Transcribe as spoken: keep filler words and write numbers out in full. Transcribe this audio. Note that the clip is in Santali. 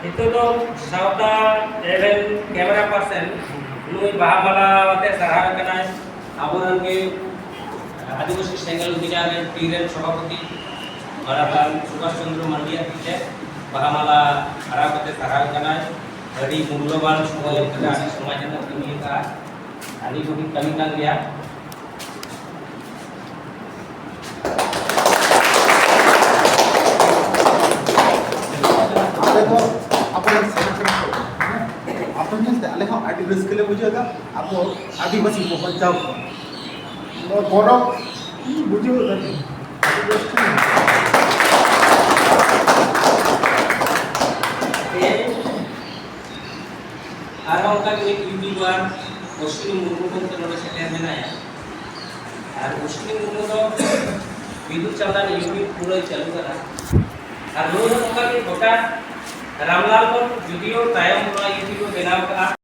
ᱱᱤᱛᱚᱜ ᱫᱚ ᱥᱟᱶᱛᱟ ᱮᱵᱷᱮᱱ ᱠᱮᱢᱮᱨᱟ ᱯᱟᱨᱥᱚᱱ ᱱᱩᱭ ᱵᱟᱦᱟ ᱢᱟᱞᱟ ᱟᱛᱮ ᱥᱟᱨᱦᱟᱣ ᱠᱟᱱᱟᱭ᱾ ᱟᱵᱚᱨᱮᱱ ᱜᱮ ᱟᱹᱫᱤᱵᱟᱹᱥᱤ ᱥᱮᱸᱜᱮᱞ ᱚᱵᱷᱤᱡᱟᱱ ᱨᱮ ᱛᱤᱨᱮᱱ ᱥᱚᱵᱷᱟᱯᱚᱛᱤ ᱢᱟᱱᱚᱛᱟᱱ ᱥᱩᱵᱷᱟᱥ ᱪᱚᱱᱫᱨᱚ ᱢᱟᱱᱰᱤᱭᱟᱜ ᱛᱤ ᱛᱮ ᱵᱟᱦᱟ ᱢᱟᱞᱟ ᱟᱨᱟᱣ ᱠᱟᱛᱮ ᱥᱟᱨᱦᱟᱣ ᱠᱟᱱᱟᱭ᱾ ᱟᱹᱰᱤ ᱢᱩᱞᱞᱚᱵᱟᱱ ᱥᱚᱢᱚᱭ ᱮᱢ ᱠᱟᱛᱮ ᱟᱹᱰᱤ ᱥᱚᱢᱟᱡᱽ ᱨᱮᱱᱟᱜ ᱠᱟᱹᱢᱤ ᱟᱠᱟᱫᱼᱟ᱾ ᱟᱹᱰᱤ ᱠᱚᱜᱮ ᱠᱟᱹᱢᱤ ᱠᱟᱱ ᱜᱮᱭᱟ᱾ ᱟᱞᱮ ᱫᱚ ᱟᱵᱚᱨᱮᱱ ᱥᱮᱬᱟ ᱥᱮᱬᱟ ᱠᱚ, ᱟᱯᱮ ᱧᱮᱞᱛᱮ ᱟᱞᱮ ᱦᱚᱸ ᱟᱹᱰᱤ ᱨᱟᱹᱥᱠᱟᱹ ᱞᱮ ᱵᱩᱡᱷᱟᱹᱣ ᱮᱫᱟ᱾ ᱟᱵᱚ ᱟᱹᱫᱤᱵᱟᱹᱥᱤ ᱵᱚ ᱵᱟᱧᱪᱟᱣ ᱠᱚᱣᱟ᱾ ᱱᱚᱣᱟ ᱜᱚᱨᱚᱵᱽ ᱤᱧ ᱵᱩᱡᱷᱟᱹᱣ ᱮᱫᱟ᱾ ᱟᱹᱰᱤ ᱨᱟᱹᱥᱠᱟᱹ ᱢᱮᱱᱟᱜᱼᱟ᱾ ᱟᱨᱦᱚᱸ ᱚᱱᱠᱟ ᱜᱮ ᱢᱤᱫ ᱭᱩᱴᱩᱵᱟᱨ ᱚᱥᱣᱤᱱᱤ ᱢᱩᱨᱢᱩ ᱜᱚᱢᱠᱮ ᱱᱚᱰᱮ ᱥᱮᱴᱮᱨ ᱢᱮᱱᱟᱭᱟ᱾ ᱟᱨ ᱚᱥᱣᱤᱱᱤ ᱢᱩᱨᱢᱩ ᱫᱚ ᱵᱤᱫᱩ ᱪᱟᱸᱫᱟᱱ ᱭᱩᱴᱩᱵᱽ ᱯᱩᱨᱟᱹᱭ ᱪᱟᱹᱞᱩ ᱠᱟᱫᱟ᱾ ᱟᱨ ᱱᱩᱭ ᱦᱚᱸ ᱚᱱᱠᱟ ᱜᱮ ᱜᱚᱴᱟ ᱨᱟᱢᱞᱟᱞ ᱠᱷᱚᱱ ᱡᱩᱫᱤᱭᱳ ᱛᱟᱭᱚᱢ ᱱᱚᱣᱟ ᱭᱩᱴᱩᱵᱽ ᱮ ᱵᱮᱱᱟᱣ ᱠᱟᱜᱼᱟ᱾